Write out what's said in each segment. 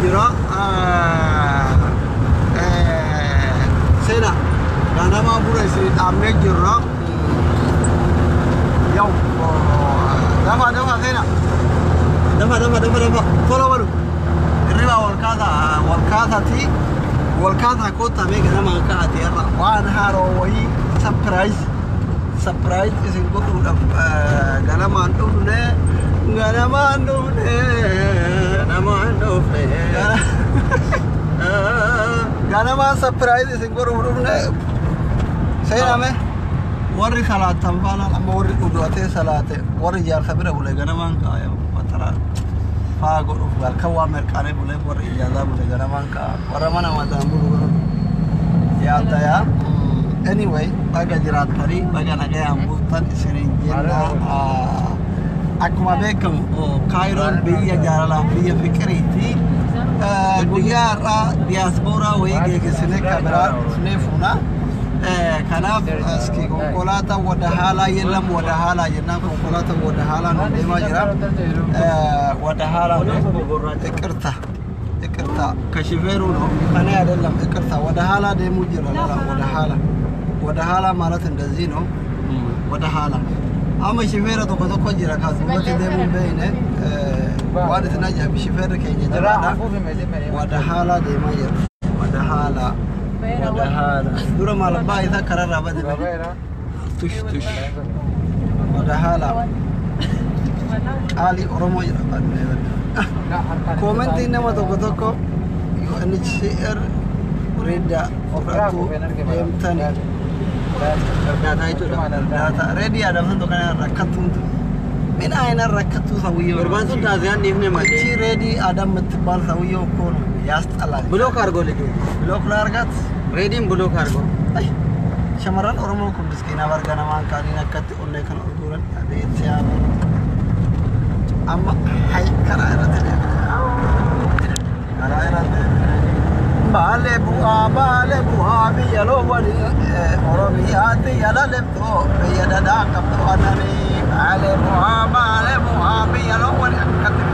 Jira. Seena ganama bura isin dhaabnee jirra. Yaw, dafa dafa seena. Dafa dafa dafa dafa. Tola balu. Hirribaa wal kaasaa wal kaasati wal kaasaa koottamee ganamaan ka'ate irra waan haaroo wayii surprise surprise isin godhuudhaaf ganamaan dhufne, ganamaan dhufne, Ganamaan dhufne. Ganamaan surprise isin godhuuf dhufne. Seename warri salaatan faanaan amma warri dhugatee salaate, warri jaarsa bira bule ganamaan ka'a, matara faa godhuuf halkan waan mirqaanee buleef, warri ijaazaa bule ganamaan ka'a, warra mana mataan bulu godhu yaaddayaa. Anyway, baga jiraattanii, baga nagayaan bultan isiniin jenna. Akkuma beekamu Kaayiroon biyya jaalalaaf biyya fiqiriiti. Guyyaa har'aa diyaaspooraa wayii geeggessinee kabiraa dhufnee fuuna. Kanaaf iski konkolaataa ወደ ኋላ የለም ወደ ኋላ jennaan konkolaataa ወደ ኋላ ነው deemaa jira. ወደ ኋላ ነው። ይቅርታ ይቅርታ፣ ከሹፌሩ ነው ከኔ አይደለም። ይቅርታ፣ ወደ ኋላ deemuu jira lala ወደ ኋላ ወደ ኋላ ማለት እንደዚህ ነው። ወደ ኋላ amma shifeera tokko tokko jira kan duubatti deemuu hin beekne. Waan isin ajaa'ibu shifeerri keenya jabaadha. ወደ ኋላ deemaa jira. ወደ ኋላ ወደ ኋላ dura maal abbaa isaa kararraa bade tush tush ወደ ኋላ qaalii Oromoo jedha. Koomentiin nama tokko tokko UNHCR reeda fudhatu deemtani እርዳታ jechuudha. Data ready adamsan tokko rakkattuun ምን አይነት rakkattuu ሰውዬው ነው? Gurbaan sun taaziyaan dhiifne እቺ malee. ሬዲ አዳም የምትባል ሰውዬው እኮ ነው ያስጠላል። Block አድርጎ ልጁ። Block ላርጋት። Reediin block አድርጎ። Ay, shamarran Oromoo kun miskiina barga namaan kaaniin akkatti onnee kan ol guuran abeet siyaama. Amma hay karaa irratti deemte. Karaa irratti deemte. Baalee bu'aa baalee bu'aa biyya loowwanii Oromiyaatti yala lemtoo biyya dhadhaa qabdu annanii. Baalee bu'aa baalee bu'aa biyya loowwanii akkatti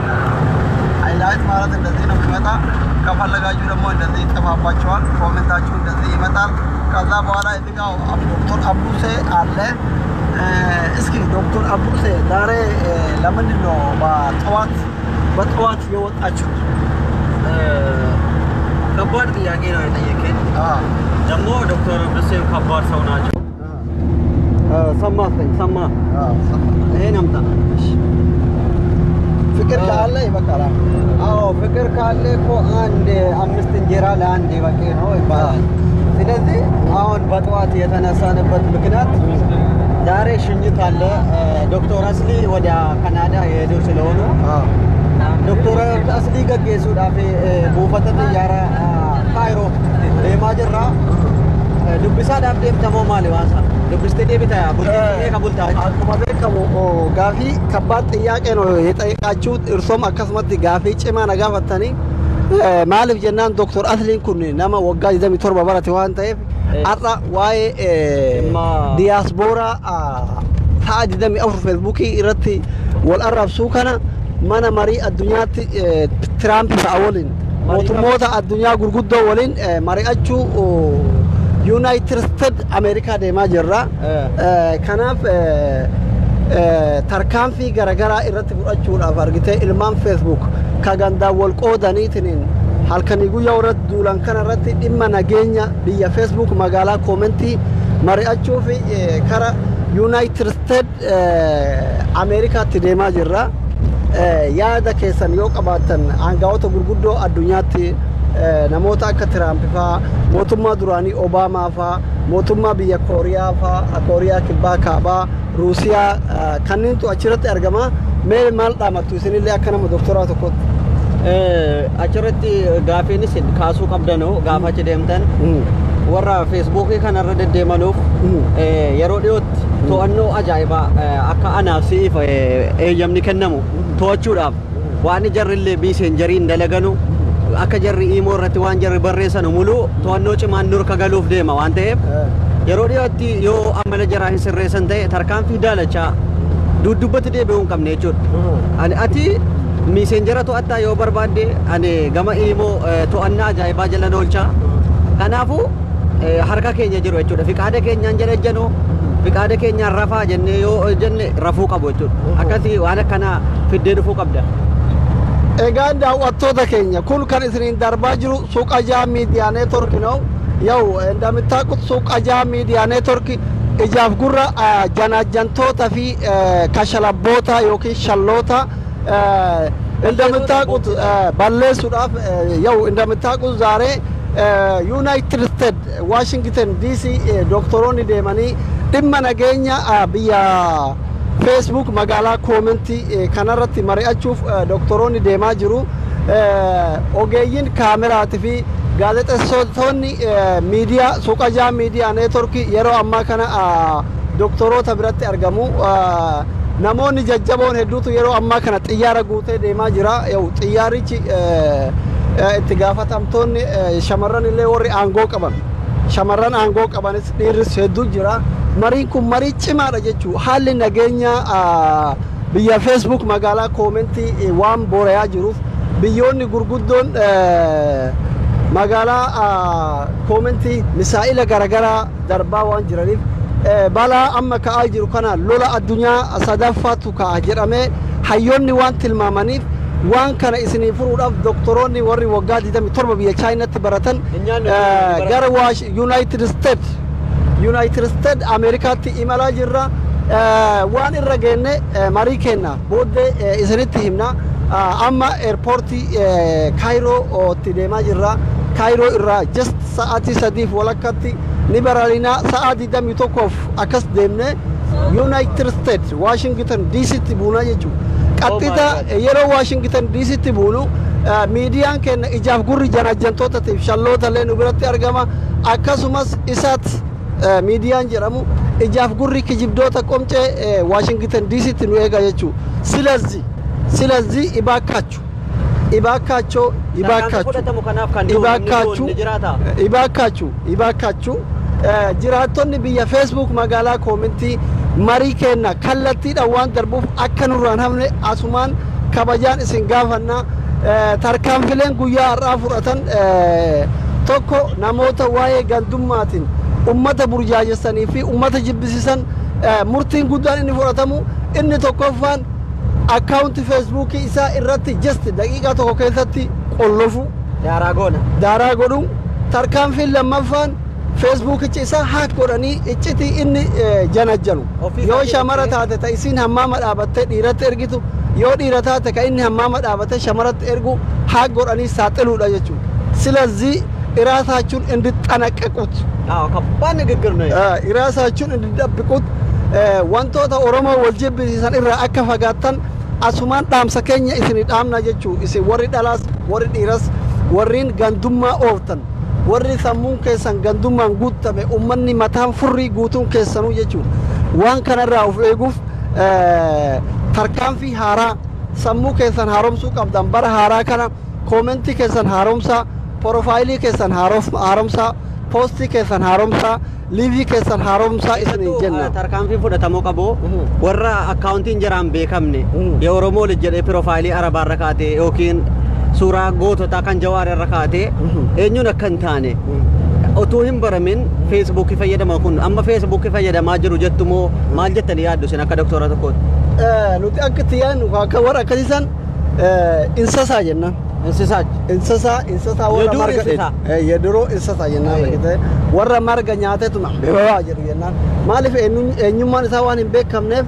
highlight ማለት እንደዚህ ነው የሚመጣ። ከፈለጋችሁ ደግሞ እንደዚህ ይጠፋባቸዋል። ኮሜንታችሁ እንደዚህ ይመጣል። ከዛ በኋላ እዚህ ጋር ዶክተር አቡሴ አለ። እስኪ ዶክተር አቡሴ ዛሬ ለምንድን ነው በጠዋት በጠዋት የወጣችሁት? ከባድ ጥያቄ ነው የጠየቀኝ። ደግሞ ዶክተር ብሴም ከባድ ሰው ናቸው። ሰማኝ ሰማ ይሄን አምጣ። ፍቅር ካለ ይበቃል። አዎ፣ ፍቅር ካለ እኮ አንድ አምስት እንጀራ ለአንድ በቂ ነው ይባላል። ስለዚህ አሁን በጠዋት የተነሳንበት ምክንያት ዛሬ ሽኝት አለ። ዶክተር አስሊ ወደ ካናዳ የሄዱ ስለሆኑ ዶክተር አስሊ gaggeessuudhaaf buufata xiyyaaraa Kaayiroo deemaa jirra. Dubbisaadhaaf deemtamoo maali waan isaa? Dubbistee deebita bultii ka bultaa? Akkuma beekamu gaafii ከባድ ጥያቄ ነው የጠየቃችሁት። እርሶም akkasumatti gaafii cimaa na gaafattanii maaliif jennaan Dooktor Asliin kun nama waggaa 27 barate waan ta'eef har'a waa'ee diyaaspooraa sa'a 24 feesbuukii irratti wal arrabsuu kana mana marii addunyaatti Tiraamp fa'a waliin mootummoota addunyaa gurguddoo waliin mari'achuu United States Ameerikaa deemaa jirra. Kanaaf tarkaanfii garaagaraa irratti fudhachuudhaaf argitee ilmaan feesbuuk ka gandaan wal qoodaniitiin halkanii guyyaa irratti duulan kana irratti dhimma nageenya biyya feesbuuk magaalaa koomentii mari'achuu fi kara United States Ameerikaatti deemaa jirra. Yaada keessan yoo qabaattan aangawoota gurguddoo addunyaatti namoota akka Tiraamp faa, mootummaa duraanii Obaamaa faa, mootummaa biyya Kooriyaa faa, Kooriyaa Kibbaa, Kaabaa, Ruusiyaa kanneentu achirratti argama. Mee maal dhaamattu isinillee akka nama doktoraa tokkotti? Achirratti gaafiin isin kaasuu qabdanoo gaafa achi deemtan warra feesbuukii kanarra deddeemanuuf yeroo dhiyootti to'annoo ajaa'ibaa akka anaaf si'iif eeyyamni kennamu to'achuudhaaf waan jarrillee miiseenjariin dalaganu akka jarri iimoo irratti waan jarri barreessanu muluu to'annoo cimaan nurka galuuf deema waan ta'eef yeroo dhiyootti yoo amala jaraa hin sirreessan ta'e tarkaanfii daalachaa duddubbatti deebi'uu hin qabne jechuudha. Ani ati Messenger to'attaa yoo barbaadde ani gama iimoo to'annaa ajaa'ibaa jala oolchaa. Kanaafuu harka keenya jiru jechuudha. Fiqaada keenyaan jala ejjanoo fiqaada keenyaan rafaa jennee yoo jenne rafuu qabu jechuudha. Akkasii waan akkanaa fiddee dhufuu qabda. Egaan daawwattoota keenya kun kan isiniin darbaa jiru Suuqa Jaa Miidiyaa Neetwork ነው። ያው እንደምታውቁት ሱቅ አጃ ሚዲያ ኔትወርክ ijaaf gurra janaajjantoota fi kashalabboota yookiin shalloota እንደምታውቁት balleessuudhaaf ያው እንደምታውቁት ዛሬ ዩናይትድ ስቴትስ ዋሽንግተን ዲሲ doktoroonni deemanii dhimma nageenya biyya feesbuuk magaalaa koomentii kanarratti mari'achuuf doktoroonni deemaa jiru. Ogeeyyiin kaameraatii fi gaazexeessitoonni miidiyaa Suuqajaa Miidiyaa Neetworkii yeroo ammaa kana doktoroota biratti argamu. Namoonni jajjaboon hedduutu yeroo ammaa kana xiyyaara guutee deemaa jira. Xiyyaarichi itti gaafatamtoonni shamarran illee warri aangoo qaban shamarran aangoo qabanis dhiirris hedduu jira. Mariin kun marii cimaadha jechuudha. Haalli nageenya biyya feesbuuk magaalaa koomentii waan boorayaa jiruuf biyyoonni gurguddoon magaalaa koomentii misaa'ila garaagaraa darbaa waan jiraniif balaa amma ka'aa jiru kana lola addunyaa sadaffaatu ka'a jedhamee hayyoonni waan tilmaamaniif waan kana isinii furuudhaaf doktoroonni warri waggaa 27 biyya chaayinaatti baratan gara United States Ameerikaatti imalaa jirra. Waan irra geenne marii kenna booddee isinitti himna. Amma airportii Kaayirootti deemaa jirra. Kaayiroo irraa just sa'aatii 3f walakkatti ni baralinaa sa'aa 21f akkas deemne United States Washington DCtti buunaa jechuudha. Qaxxita yeroo Washington DCtti buunu miidiyaan keenya ijaaf gurri janajjantootaatiif shalloota illee nu biratti argama. Akkasumas isaat miidiyaan jedhamu ijaaf gurri kijibdoota qomcee Washington DCtti nu eega jechuudha. ስለዚህ እባካችሁ እባካችሁ እባካችሁ እባካችሁ እባካችሁ እባካችሁ jiraattonni biyya feesbuuk magaalaa koomentii marii kenna kallattiidhaan waan darbuuf akka nurraan hafne asumaan kabajaan isin gaafanna. Tarkaanfileen guyyaa har'aa fudhatan tokko namoota waa'ee gandummaatiin ummata burjaajessanii fi ummata jibbisiisan murtiin guddaan inni fudhatamu inni tokkoffaan akkaawunti feesbuukii isaa irratti just daqiiqaa tokko keessatti qollofu. Daaraa goona. Daaraa godhu. Tarkaanfiin lammaffaan feesbuukichi isaa hack godhanii iccitii inni janajjanu yoo shamara taate ta isiin hammaama dhaabattee dhiiratti ergitu yoo dhiira taate ka inni hammaama dhaabattee shamaratti ergu hack godhanii saaxiluudha jechuudha. ስለዚህ እራሳችሁን እንድጠነቀቁት አዎ ከባድ ንግግር ነው። እራሳችሁን እንድጠብቁት wantoota Oromoo wal jibbisiisan irraa akka fagaattan asumaan dhaamsa keenya isin dhaamna jechuu isin warri dhalaas warri dhiiras warriin gandummaa ooftan warri sammuun keessan gandummaan guutame ummanni mataan furrii guutuun keessanuu jechuu waan kanarraa of eeguuf tarkaanfii haaraa sammuu keessan haaromsuu qabdan bara haaraa kana koomentii keessan haaromsaa porofaayilii keessan haaromsaa poostii keessan haaromsaa liivii keessan haaromsaa isinii jenna. Tarkaanfiin fudhatamuu qabu warra akkaawuntiin jaraan beekamne የኦሮሞ ልጅ jedhee piroofaayilii arabaarra kaatee yookiin suuraa goototaa kan jawaar irra kaatee eenyuun akka hin taane utuu hin baramin feesbuukii fayyadama kun amma feesbuukii fayyadamaa jiru jettu moo maal jettanii yaaddu isin akka doktora tokkooti? Nuti akka itti yaadnu akka warra akkasiisan እንስሳ jennaan. እንስሳች እንስሳ እንስሳ warra የዱር marga እንስሳ። የድሮ እንስሳ jennaan beekte warra marga nyaateetuma bebaa jedhu jennaan maaliif eenyummaan isaa waan hin beekamneef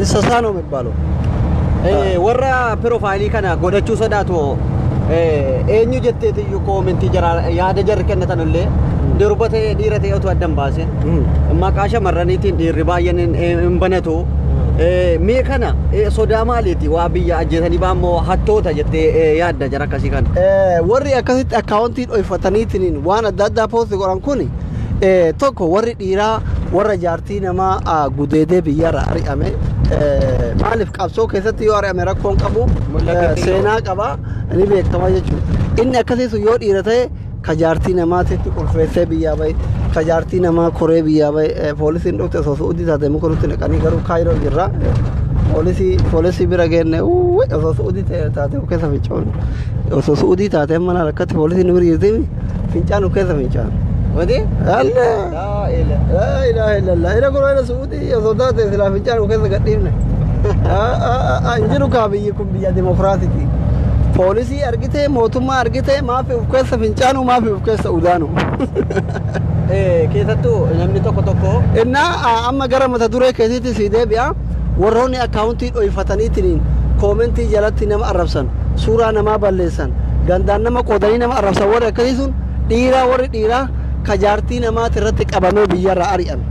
እንስሳ ነው የሚባለው። Warra piroofaayilii kana godhachuu sodaatu eenyu jetteetiyyuu koomentii jara yaada jarri kennatan illee durba ta'ee dhiira ta'ee otoo addan baasin maqaa shamarraniitiin dhiirri baay'een hin banatu. Mee kana sodaa maaliiti waa biyya ajjeesanii baammoo hattoota jettee yaadda jara akkasii kana? Warri akkasitti akkaawuntii dhoyfataniitiin waan adda addaa poosti godhan kun tokko warri dhiiraa warra jaartii namaa gudeedee biyyarra ari'ame maaliif qabsoo keessatti yoo ari'ame rakkoon qabu seenaa qaba ni beekama jechuudha. Inni akkasiisu yoo dhiira ta'e ka jaartii namaatitti qulfeessee biyyaa bahe ka jaartii namaa koree biyyaa bahe poolisiin dhufte osoo su'uudii taate muka nutti naqanii garuu kaayiroo jirra. Poolisii bira geenne, osoo Su'uudii taate of keessa fincaanu. Osoo Su'uudii taate mana rakkatti poolisii nu bira jirti, fincaan of keessa fincaanu. Wadi? Allah! Laa ilaaha. Laa ilaaha illallah. Ina kun ina Su'uudii osoo taate silaa fincaan of keessa gadhiifne. Hin jiru kaa, biyyi kun biyya dimokiraatiiti. Poolisii argitee, mootummaa argitee, maafi of keessa fincaanu, maafi of keessa udaanu? Keessattuu namni tokko tokko Innaa amma gara mata duree keessitti si deebi'a. Warroonni akkaawuntii dho'ifataniitiin koomentii jalatti nama arrabsan, suuraa namaa balleessan, gandaan nama qoodanii nama arrabsan, warri akkasii sun dhiiraa, warri dhiiraa ka jaartii namaati irratti qabamee biyyarraa ari'ame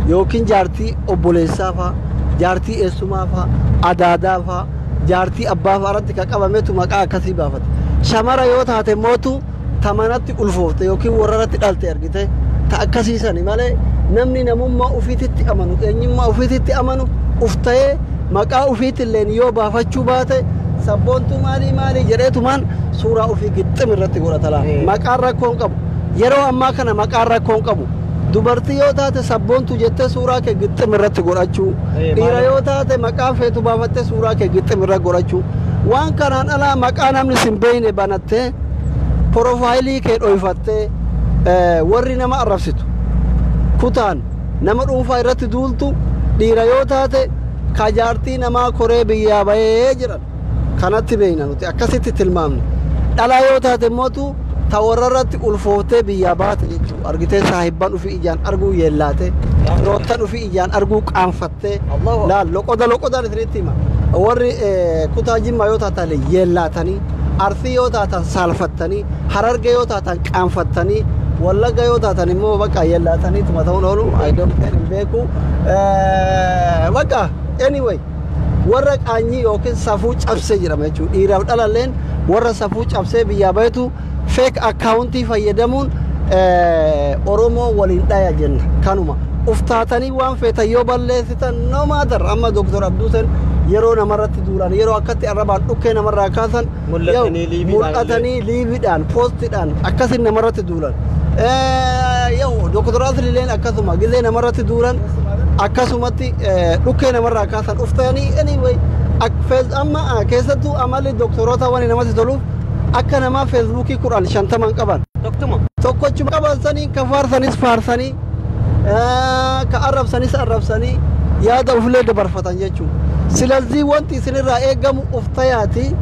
yookiin jaartii obboleessaa faa, jaartii eessumaa faa, adaadaa faa, jaartii abbaa faa irratti ka qabametu maqaa akkasii baafate. Shamara yoo taate mootu tamanatti ulfoofte yookiin warra irratti dhalte argite ta akkasiisani malee, namni namummaa ufiititti amanu, eenyummaa ufiititti amanu uf ta'ee maqaa ufiitilleen yoo baafachuu baate, sabboontuu maalii maalii jedheetumaan suuraa ufii gixxim irratti godhata laala. Maqaan rakkoo hin qabu. Yeroo ammaa kana maqaan rakkoo hin qabu. Dubartii yoo taate sabboontuu jettee suuraa kee gixxim irratti godhachuu. Dhiira yoo taate maqaa feetu baafattee suuraa kee gixxim irra godhachuu. Waan kanaan alaa maqaa namni sin beeyne banattee porofaayilii kee dho'ifattee warri nama arrabsitu, kutaan nama dhuunfaa irratti duultu, dhiira yoo taate ka jaartii namaa koree biyyaa bahee jedhan kanatti beeyna nuti, akkasitti tilmaamne. Dhalaa yoo taate mootu ta warra irratti ulfooftee biyyaa baate jechuudha. Argitee, saahibban ufii ijaan arguu yeellaate, firoottan ufii ijaan arguu qaanfattee. Allahu. Laal, loqoda loqodaan isinitti hima. Warri kutaa Jimmaa yoo taatan yeellaatanii, Arsii yoo taatan saalfattanii, Hararge yoo taatan qaanfattanii, Wallagga yoo taatan immoo bakka yeellaatanii tuma ta'uun oolu, I don't care, hin beeku. Bakka anyway, warra qaanyii yookiin safuu cabsee jedhama jechuudha. Dhiiraaf dhalalleen warra safuu cabsee biyyaa bahetu fake akkaawuntii fayyadamuun Oromoo waliin dhaya jenna. Kanuma. Uftaatanii waan feetan yoo balleessitan, no matter. Amma Dr. Abduusen yeroo namarratti duulan, yeroo akkatti arrabaan dhukkee namarraa kaasan, Mul'atanii liiviidhaan. Mul'atanii liiviidhaan, poostiidhaan akkasin namarratti duulan. Yoo Dr. Aslileen akkasuma gizee namarratti duulan, akkasumatti dhukkee namarraa kaasan uftanii. Anyway, amma keessattuu amalli doktoroota wani namatti toluuf akka namaa feesbuukii 10 50 qaban. Tokkuma. Tokkochuma qaban sanii ka faarsanis faarsanii, ka arrabsanis arrabsanii, yaada ufilee dabarfatan jechuudha. Silazii wanti isinirraa eegamu uftayaati.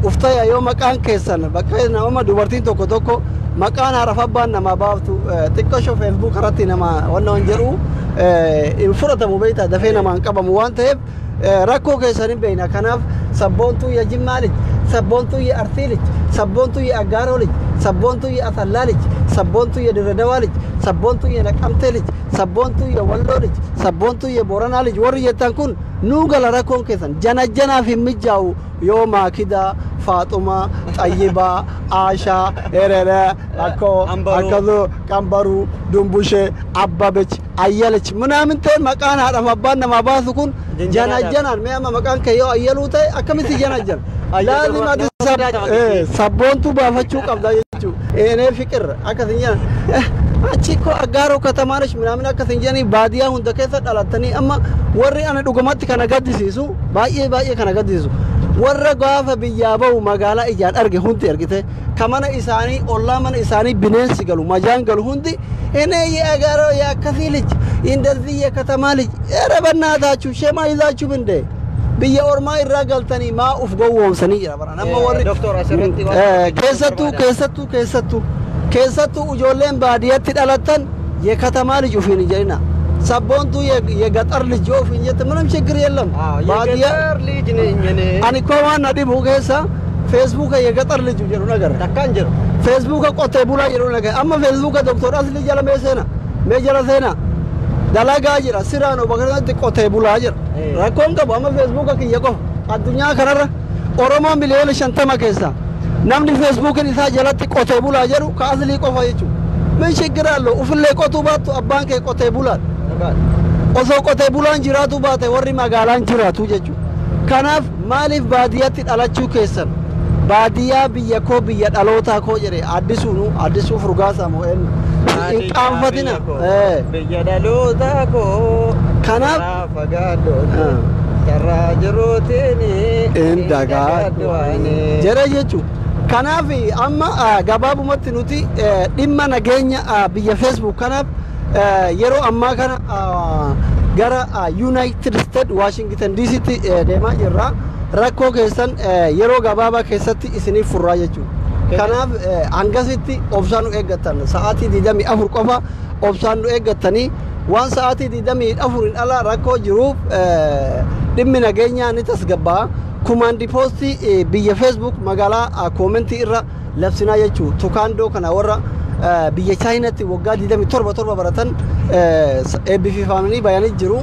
Uftaya yoo maqaan keessan bakka nama, dubartiin tokko tokko maqaan haadhaaf abbaan namaa baaftu xiqqasho feesbuuk irratti nama wanna waan jedhu hin fudhatamu beektaa, dafee namaan qabamu waan ta'eef rakkoo keessan hin beekna. Kanaaf sabboontuu ya Jimmaa lij, sabboontuu ya Arsii lij, sabboontuu ya Aggaaroo lij, sabboontuu ya Asallaa lij, sabboontuu ya Dirredawaa lij, sabboontuu ya Naqamtee lij, sabboontuu ya Walloo lij, sabboontuu ya Booranaa lij warri jettan kun nuu gala. Rakkoon keessan jana janaaf hin mijaa'u. Yoo Maakidaa, Faaxumaa, Xayyibaa, Aashaa, Hereree, rakkoo Ambaruu. Akkasuma Qambaruu, Dumbushee, Abbabech, Ayyalech ምናምን ta'e maqaan haadhaaf abbaan namaa baasu kun jana janaan. Mee amma maqaan kee yoo Ayyaluu ta'e akkamitti jana jana? Laazim ati sabboontuu baafachuu qabda jechuudha. እኔ ፍቅር akkasin jedhan achi ko Aggaaroo katamaanesh ምናምን akkasin jedhanii baadiyyaa hunda keessa dhalattanii. Amma warri ana dhugumatti kana gaddisiisu, baay'ee baay'ee kana gaddisiisu, warra gaafa biyyaa bahu magaalaa ijaan arge hundi argite, ka mana isaanii ollaa mana isaanii bineensi galu, majaan galu hundi እኔ የአጋሮ የአካፊ ልጅ እንደዚህ የከተማ ልጅ፣ ኧረ በእናታችሁ ሸማ ይዛችሁ እንደ biyya ormaa irraa galtanii maa uf gowwoomsanii jira bara nama warri. Doktor, asirratti waan Keessattuu keessattuu keessattuu keessattuu ijoolleen baadiyyatti dhalattan የከተማ ልጅ ufiin hin jedhina. Sabboontuu የገጠር ልጅ yoo ufiin jette ምንም ችግር የለም። ባዲያ የገጠር ልጅ ነኝ እኔ። Ani koo waan na dhibu keessa feesbuuka የገጠር ልጅ jedhu nagarra. Takkaan jiru. Feesbuuka qotee bulaa jedhu nagarra. Amma feesbuuka Doktor Asli jala mee seena, mee jala seena, dalagaa jira siraan bakka kanatti qotee bulaa jira. Rakkoon qabu. Amma feesbuuka kiyya qofa addunyaa kanarra Oromoo 50 miliyoona keessa namni feesbuukin isaa jalatti qotee bulaa jedhu ka Aslii qofa jechuudha. ምን ችግር አለው? Ufillee qotuu baattu abbaan kee qotee bulaadha. Osoo qotee bulaan jiraatu baate warri magaalaan jiraatu jechuudha. Kanaaf maaliif baadiyyatti dhalachuu keessan baadiyyaa biyya koo, biyya dhalootaa koo jedhe addisuunu, Addisuu Furgaasaa moo eenyu, hin qaanfatina. Biyya dhalootaa koo. Kanaaf Karaa fagaadhoo. Carraa jiruutiin hin dagaadhu jedhe jechuudha. Kanaaf amma gabaabumatti nuti dhimma nageenya biyya Facebook kanaaf yeroo ammaa kana gara United States Washington DCtti deemaa jirra. Rakkoo keessan yeroo gabaabaa keessatti isiniif furraa jechuudha. Kanaaf hangasitti obsaan nu eeggattan, sa'aatii 24 qofa obsaan nu eeggattanii, waan sa'aatii 24 ala rakkoo jiruuf dhimmi nageenyaa ni tasgabbaa. Kumaandi poostii biyya Facebook magaalaa koomentii irra labsinaa jechuudha. Tukaandoo kana warra biyya Chaayinaatti waggaa 27 torba baratan eebbifamanii bayanii jiru.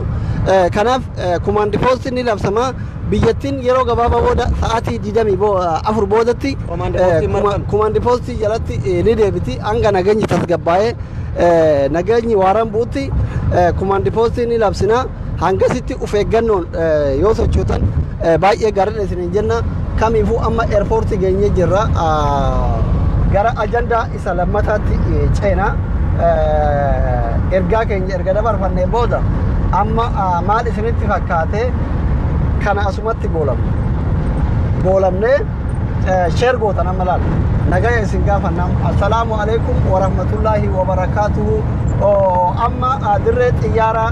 Kanaaf kumaandi poostiin ni labsama. Biyyattiin yeroo gabaabaa booda sa'aatii 24 boodatti kumaandi poostii jalatti ni deebiti. Hanga nageenyi tasgabbaa'ee nageenyi waaraan bu'utti kumaandi poostii ni labsina. Hangasitti of eeggannoon yoo sochootan baay'ee gaariidha isiniin jenna. Kamiifuu amma eerpoortii geenyee jirra. Gara ajandaa isa lammataatti ceena. Ergaa keenya erga dabarfannee booda amma maal isinitti fakkaate kana asumatti goolamne. Goolamnee share gootan amma laal. Nagaya isin gaafanna. Assalaamu alaikum warahmatullaahi wabarakaatuhu. Amma dirree xiyyaara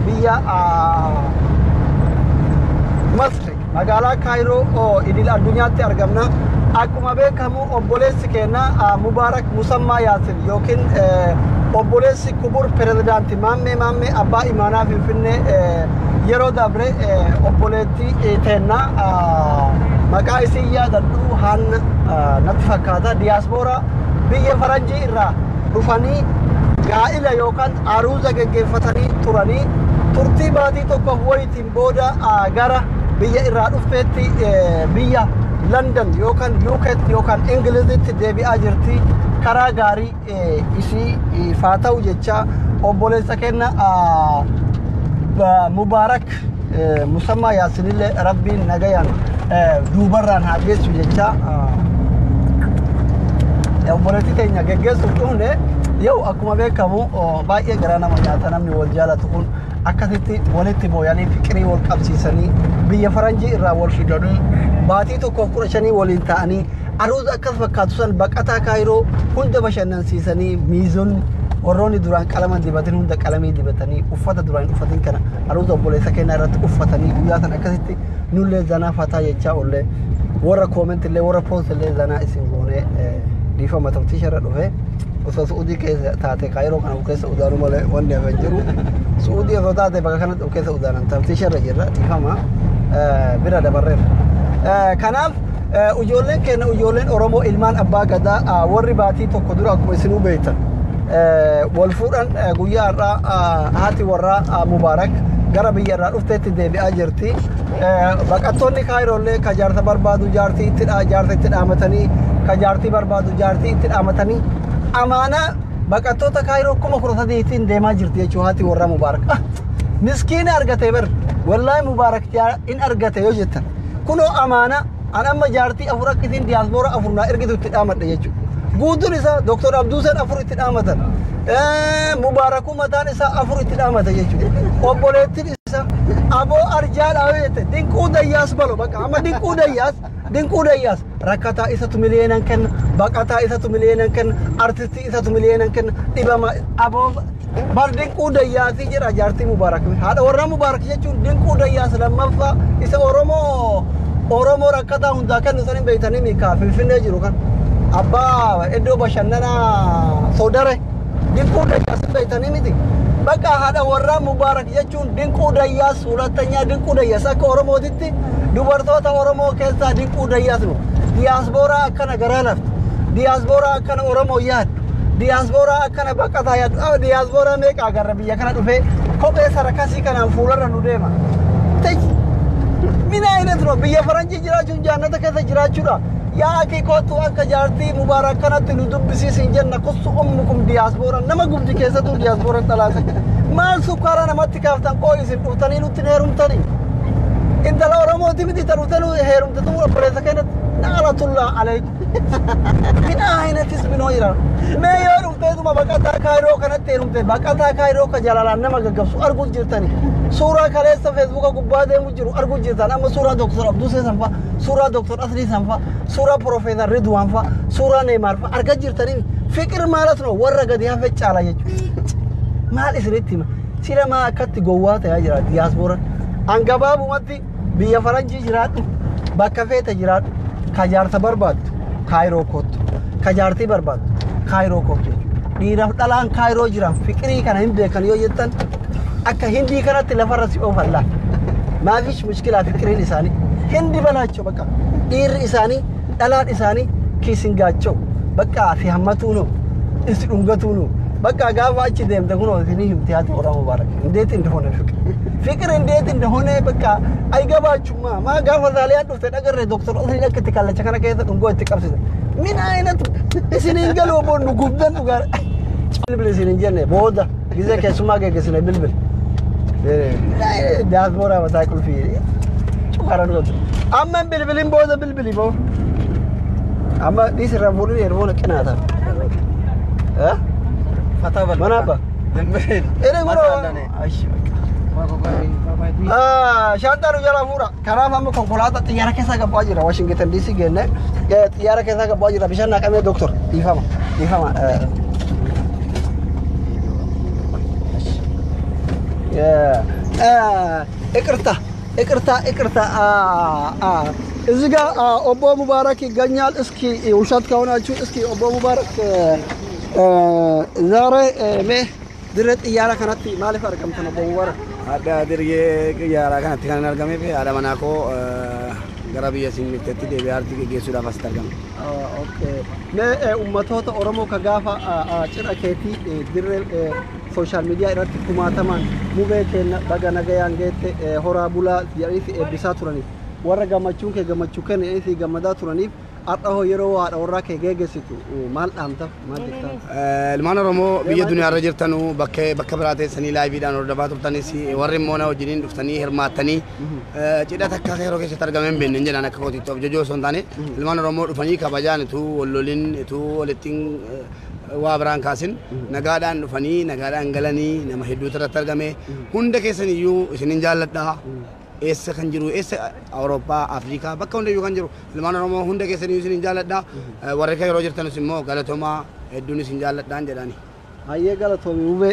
biyya Masri magaalaa Kaayiroo idil addunyaatti argamna. Akkuma beekamu obboleessi keenya Mubaarak Musammaa Yaasin yookiin obboleessi kubur pirezidaanti Maammee Abbaa Imaanaa Finfinnee yeroo dabre obboleettii teenna maqaa isii yaadadhu Haanna natti fakkaata, diyaaspooraa biyya faranjii irraa dhufanii gaa'ila yookaan aruuza geggeeffatanii turanii, turtii baatii tokkoof wayitiin booda gara biyya irraa dhufteetti biyya London yookaan UK yookaan Ingilizitti deebi'aa jirti. Karaa gaarii isii faa ta'u jecha obboleessa keenya Mubaarak Musammaa Yaasinillee Rabbiin nagayaan duubarraan haa geessu jecha obboleettii teenya geggeessuuf dhufne. Yoo akkuma beekamu baay'ee garaa nama nyaata, namni wal jaalatu kun akkasitti walitti booyanii fiqirii wal qabsiisanii biyya faranjii irraa wal fidanii baatii tokkoof 15 waliin ta'anii aruuza akkas fakkaatu san baqataa Kaayiroo hunda bashannansiisanii, miizonni warroonni duraan qalama dibatin hunda qalamii dibatanii, uffata duraan uffatin kana aruuza obboleessa keenyaa irratti uffatanii guyyaa san akkasitti nullee zanaa fataa jechaa ollee, warra comment illee warra post illee zanaa isin goonee dhiifama taftiisha irra dhufe. Osoo Su'uudii keessa taate Kaayiroo kana keessa udaanuu malee wanni hafe hin jiru. Su'uudii osoo taate bakka kanatti of keessa udaanan. Taftiisha irra jirra, dhiifama bira dabarreerra. Kanaaf ijoolleen keenya, ijoolleen Oromoo ilmaan abbaa gadaa, warri baatii tokko dura akkuma isinuu beektan wal fuudhan, guyyaa har'aa haati warraa Mubaarak gara biyya irraa dhufteetti deebi'aa jirti. Baqattoonni Kaayirollee ka jaarsa barbaadu jaartii itti jaarsa itti dhaamatanii, ka jaartii barbaadu jaartii itti dhaamatanii, amaanaa baqattoota Kaayiroo 13,000tiin deemaa jirti jechuudha haati warraa Mubaarak. Miskiina argate bar, wallaahi Mubaarak in argate yoo jettan. Kunoo amaanaa an amma jaartii afur akka isin diyaaspoora afur naa ergitu itti dhaamadhe jechuudha. Guutuun isaa Dooktor Abduusan afur itti dhaamatan. Mubaarakuu mataan isaa afur itti dhaamata jechuudha. Obboleettiin isa aboo arjaadhaa yoo jette Dinquu Dayyaas balo bakka amma Dinquu Dayyaas, Dinquu Dayyaas rakkataa isatu miliyeenan kenna, baqataa isatu miliyeenan kenna, artistii isatu miliyeenan kenna, dhibama aboo bar Dinquu Dayyaasii jedha jaartii Mubaarak. Haadha warraa Mubaarak jechuun Dinquu Dayyaas lammaffaa isa Oromoo rakkataa hundaa kennu san hin beektanii miikaa Finfinnee jiru kan abbaa iddoo bashannanaa Soodare Dinquu Dayyaas hin beektanii miti. Bakka haadha warraa Mubaarak jechuun Dinquu Dayyaas hulattanyaa Dinquu Dayyaas, akka Oromootitti dubartoota Oromoo keessaa Dinquu Dayyaas nu. Diyaaspooraa akkana garaa laftu. Diyaaspooraa akkana Oromoo yaaddu. Diyaaspooraa akkana baqataa yaaddu. Diyaaspooraa meeqa agarra biyya kana dhufee kophee sarakasii kanaan fuularra nu deema. Min አይነት ነው? Biyya faranjii jiraachuun jaannata keessa jiraachuudha. Yaa akii kootu akka jaartii Mubaarak kanatti nu dubbisiisin jenna kusu ummukum diyaaspoora nama gubdi keessattuu diyaaspoora dhalaate. Maal sukkaara namatti kaaftan qoo isin dhuftanii nutti heerumtanii? Intala Oromooti miti taruutanu heerumte tu obboleessa keenyatti na'alatullaa alaykum. Min ayinatis minoo jira. Mee yoo dhufteetuma baqataa Kaayiroo kanatti heerumte baqataa Kaayiroo ka jaalalaan nama gaggabsu arguu jirtani. Suuraa kaleessa Feesbuuka gubbaa deemu jiru arguu jirtan. Amma suuraa Dooktor Abdusee sanfa, suuraa Dooktor Aslii sanfa, suuraa Profeesar Ridwaan fa, suuraa Neemaar fa argaa jirtanii. Fiqir maalat no warra gadi hafe caala jechuudha. Maal isinitti hima? Sila maa akkatti gowwaa ta'aa jira diyaaspooraan. An gabaabumatti biyya faranjii jiraadhu, bakka feete jiraadhu, ka jaarsa barbaaddu Kaayiroo kottu, ka jaartii barbaaddu Kaayiroo kottu jechuudha. Dhiiraaf dhalaan Kaayiroo jiran fiqirii kana hin beekan yoo jettan akka Hindii kanatti lafarra si oofan laal. Maafish mushkilaa fiqiriin isaanii. Hindi balaachoo bakka dhiirri isaanii dhalaan isaanii kiisingaachoo bakka si hammatuu noo isi dhungatuu noo bakka gaafa achi deemte kunoo isinii himte haati warra mubaarak እንዴት እንደሆነ ፍቅር ፍቅር እንዴት እንደሆነ በቃ አይገባችሁማ። ማ gaafa ዛሊያን dhufte dhagarre doktor Asliin akka itti kallacha kana keessa dhungoo itti qabsise. Min ayinatu isiniin galuu boonnu gubdan dhugaa bilbil isiniin jenne booda gisee keessummaa geggeessine bilbil. Diyaaspooraa mataa qulfii cufara dhugatu. Amma bilbilin booda bilbili boo. Amma dhiisirraa fuudhin yeroo qinaata. ፈታ በል። Mana abba. Ere guroo. Ashi bakka. Shaantaa nu jalaa fuudha. Kanaaf amma konkolaataa xiyyaara keessa gabbaa jira. Washington DC geenne xiyyaara keessa gabbaa jira. Bishaan naqamee doktor. Dhiifama. Dhiifama. ይቅርታ ይቅርታ ይቅርታ። እዚህ ጋር ኦቦ ሙባረክ ይገኛል። እስኪ ውሸት ከሆናችሁ እስኪ ኦቦ ሙባረክ ዛሬ ሜ dirree xiyyaara kanatti maaliif argamtan obbo Mubarak? Adda dirree xiyyaaraa kanatti kan argameef haadha manaa koo gara biyya Singiritteetti deebi'ee aartii geggeessuudhaaf asitti argame. Okay. Mee ummatoota Oromoo ka gaafa cidha keetii dirree sooshaal miidiyaa irratti kumaatamaan mubee keenya baga nagayaan geette horaa bulaa jedhanii si eebbisaa turaniif warra gammachuun kee gammachuu kenna jedhanii si gammadaa turaniif har'a hoo yeroo haadha warraa kee geggeessitu maal dhaamtaf maal jettaan? Ilmaan Oromoo biyya duniyaarra jirtanu bakka bakka biraa teessanii laayiviidhaan hordofaa turtanis warri immoo na wajjiniin dhuftanii hirmaattanii cidha takka yeroo keessatti argame hin beekne jedhan akka kootiitti of jajoo osoo hin taane ilmaan Oromoo dhufanii kabajaan utuu wal lolin utuu walittiin waa biraan kaasin nagaadhaan dhufanii nagaadhaan galanii nama hedduutu irratti argame hunda keessan iyyuu isinin jaalladha. Eessa kan jiru eessa Awurooppaa, Afrikaa bakka hundayyuu kan jiru ilmaan Oromoo hunda keessan iyyuu isinin jaalladha. Warri kan yeroo jirtanis immoo galatoomaa hedduun isin jaalladhaan jedhani. Hayyee galatoomi mubee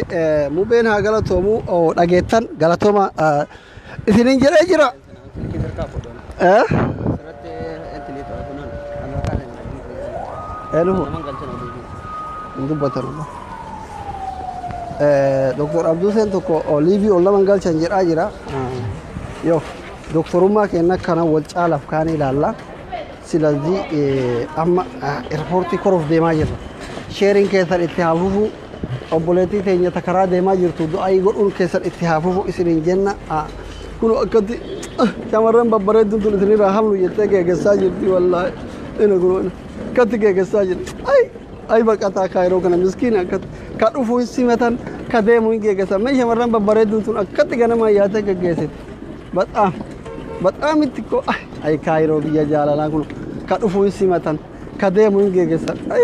mubeen haa galatoomu dhageettan galatooma isinin jedhee jira. Eenyu hin dubbatan. Doktor Abduuseen tokko liivii ol laman galchan jedhaa jira. Yoo doktorummaa keenya kana wal caalaaf kaan ilaalla. ስለዚህ amma eerpoortii koruuf deemaa jirra. Sheeriin keessan itti haa fufu obboleettii teenya ta karaa deemaa jirtu du'aa godhuun keessan itti haa fufu isiniin jenna. Kun akkatti shamarran babbareedduun tun isinirraa hamlu jettee geeggessaa jirti wallaahi. Ina kun akkatti geeggessaa jirti. Ay ay baqataa Kaayiroo kana miskiina akkatti ka dhufu hin simatan ka deemu hin geeggessan. Mee shamarran babbareedduun tun akkatti ganamaan yaatee geggeessiti. በጣም በጣም itti ko ay Kaayiroo biyya jaalalaa kun ka dhufu hin simatan ka deemu hin geeggessan. Ay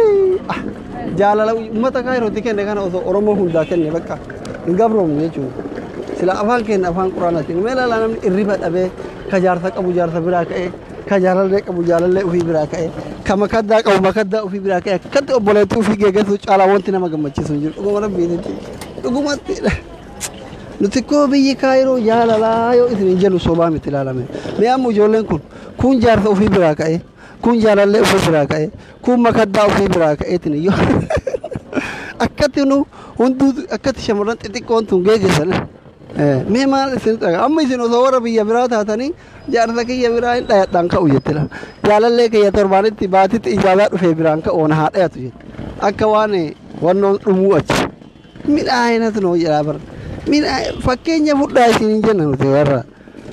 jaalala uummata Kaayirooti kenne kana osoo Oromoo hundaa kenne bakka hin gabroomne jechuudha. Sila afaan keenya afaan quraanaatiin mee ilaalaa namni irriba dhabee ka jaarsa qabu jaarsa biraa ka'ee ka jaalallee qabu jaalallee ofii biraa ka'ee ka makaddaa qabu makaddaa ofii biraa ka'ee akkatti obboleettii ofii geeggessu caalaa wanti nama gammachiisu hin jiru. Dhuguma rabbiin dhugumatti nuti koo biyyi Kaayiroo jaalalaa yoo isin hin jennu sobaa miti ilaalame. Mee amma ijoolleen kun kun jaarsa ofii biraa ka'ee kun jaalallee ofii biraa ka'ee kun makaddaa ofii biraa ka'eetiin iyyuu akkatti nu hunduu akkatti shamarran xixiqqoon tun geeggessan. Mee maal isin dhaga amma isin osoo warra biyya biraa taatanii jaarsa kiyya biraa hin dhayadhaan ka'u jette la. Jaalallee kiyya torbaanitti baatitti ijaazaa dhufee biraan ka'u na haa dhayatu jette. Akka waan wannoon dhumuu achi. Midhaayinatu noo jedhaa bara. Fakkeenya fudhaa isin hin jenna nuti warra.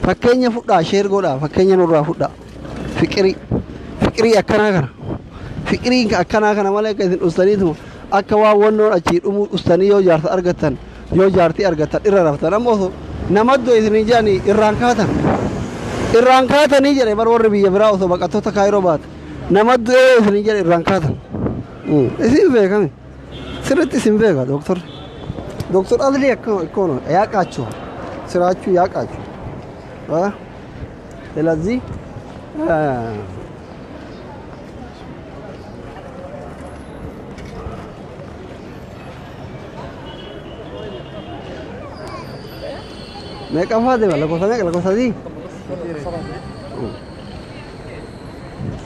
Fakkeenya fudhaa sheer godhaa fakkeenya nurraa fudhaa. Fiqirii fiqirii akkanaa kana. Fiqirii akkanaa kana malee akka isin dhustaniituma akka waan wannoon achii dhumuu dhustanii yoo jaarsa argattan yoo jaartii argattan irra raftan amma osoo nama iddoo isin hin jedhanii irraan kaatan. Irraan kaatanii jedhe bar warri biyya biraa osoo baqattoota Kaayiroo baate. Nama du'ee isinii jedhe irraan kaatan. Isin beekame. Sirriitti isin beeka dooktorri. Doktor Adli እኮ ነው ያውቃችኋል፣ ስራችሁ ያውቃችሁ። ስለዚህ meeqa faa deema lakkoofsa meeqa lakkoofsa sadii?